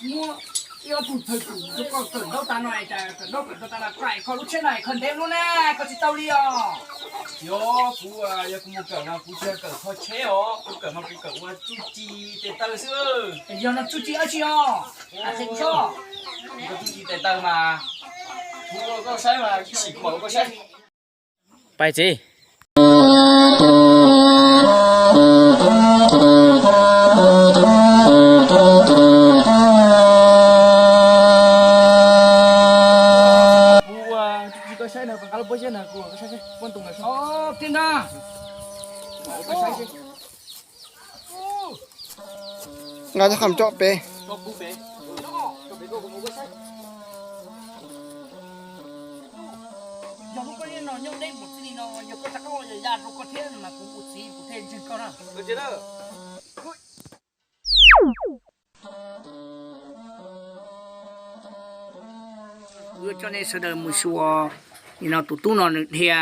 Muab ib ob tug thawj tus rau koj kawm ntaub tas no, kawm ntaub kawm ntawv tas los koj hais kho lub tsheb no hais kho ntev lub na, kho tsis tau li os. Yog kuv, yog kuv mus kawm mas kuv tsis kawm kho tsheb os, kuv kawm mas kuv kawm ua txuj ci tes taw xwb. Yog no txuj ci dab tsi os? Qhia kuv soj. Ua txuj ci tes taw mas kuv ua koj saib mas sim kuv mam ua koj saib. Pais txiv. Kuv ua txuj ci koj saib no, nqa lub pob zeb no kuv ua koj saib, pob ntoo no. Tiag ntag. Nqa coj qham coj pem. Yog lub pob zeb no nyob deb npaum txij li no, yog koj rov qab los ya rau koj thiab mas kuv ua txiv kuv thiaj ntseeg koj na. Kuv yuav coj nej sawv daws mus xyuas, nim no tus tub no nws dhia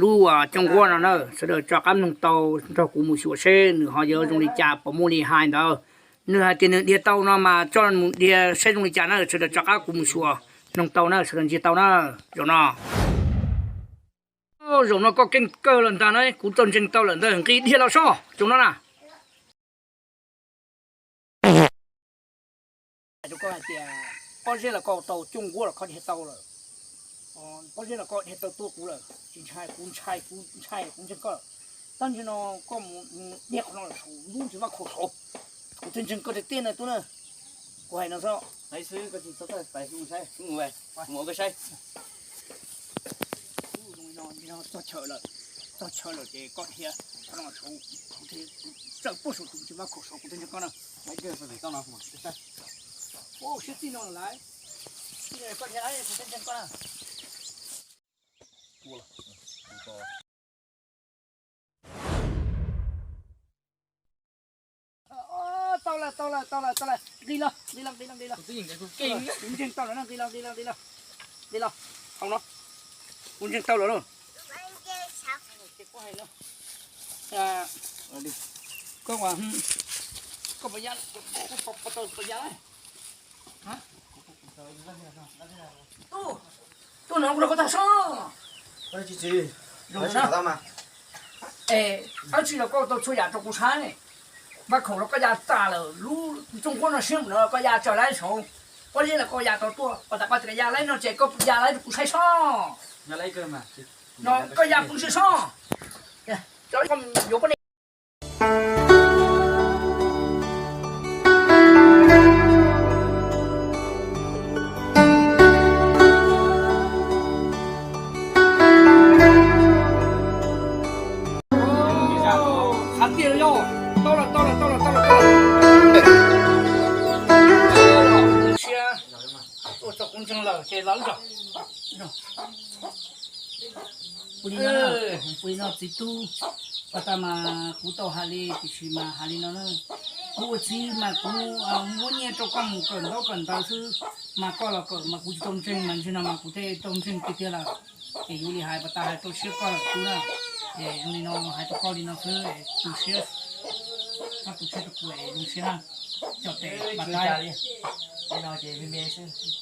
lub cooj nquab no na, sawv daws rov qab mloog tau nrog kuv mus xyuas seb nws ho yuav zoo li cas, puas muaj li hais ntawd. Nws hais tias nws dhia tau no mas coj mus dhia saib zoo li cas na, sawv daws rov qab kuv mus xyuas mloog tau na, sawv daws ntsia tau na. Zaum no, zaum no koj keej kawg lawm ntag na, kuv txawj ntseeg tau lawm ntag, nqis dhia los soj zaum no na. Hais rau koj hais tias pob zeb los koj tau, cooj nquab los koj dhia tau lawm, pob zeb los koj dhia tau tuaj kuv lawm, tsis ntshai, kuv ntshai, kuv ntshai kuv ntseeg koj lawm. Tab sis no koj mus dhia qhov no lawm saud, lub ntsis vaj khaum saud, kuv thiaj ntseeg koj tiag tiag na tub na. Kuv hais no xwb. Hais xwb, koj tsis txhob txawj pais, mus saib, mus, mus ua koj saib. Txog chaw lawm, txog chaw lawm ces koj dhia qhov no saud, kuv thiaj txawj puag saud, tus ntsis vaj khaum saud, kuv thiaj ntseeg koj na. Siab txij no lawm, koj dhia lawm kuv thiaj ntseeg koj na. Tau lawm, tau lawm, tau lawm, tau lawm, nqis los, nqis los, nqis los, nqis los. Kuv ntseeg tau lawm na, nqis los, nqis los, nqis los, nqis los. Hauv no, kuv ntseeg tau lawm lauj. Koj, koj puas ya, koj puas tau, puas ya lawm? Tuaj no kuv rau koj tag soj. Zoo na. Es dab tsi los koj tau txhua yam rau kuv saib. Vaj khaum los koj ya tas lawm, lub cooj nquab no siab mus no koj ya tsawg laib saud, pob zeb los koj ya tau tuaj, pas tas koj tseem ya laib no ces koj ya laib rau kuv saib soj. No koj ya pw ntsia soj. Yuav poj niam. Hais tias yog, tau lawm, tau lawm, tau lawm, tau lawm, tau lawm. Siab, ua rau kuv ntseeg lawm ces los wb. Pw li no, pw li no txiv tub. Pas tas mas kuv tau hais li, tiam sis mas hais li no na, kuv ua txiv mas kuv muab nyiaj rau koj mus kawm ntaub kawm ntawv xwb, mas koj los kawm mas kuv tsis tau ntseeg, mas ntseeg no mas kuv thiaj tau ntseeg tiag tiag lawm. Ces yus li hais pas tas hais rau siab koj lawm tub na. Ces zoo li no hais rau koj li no xwb, tu siab, koj tu siab rau kuv es zoo siab na. Cov tes pas tas li no ces me me xwb.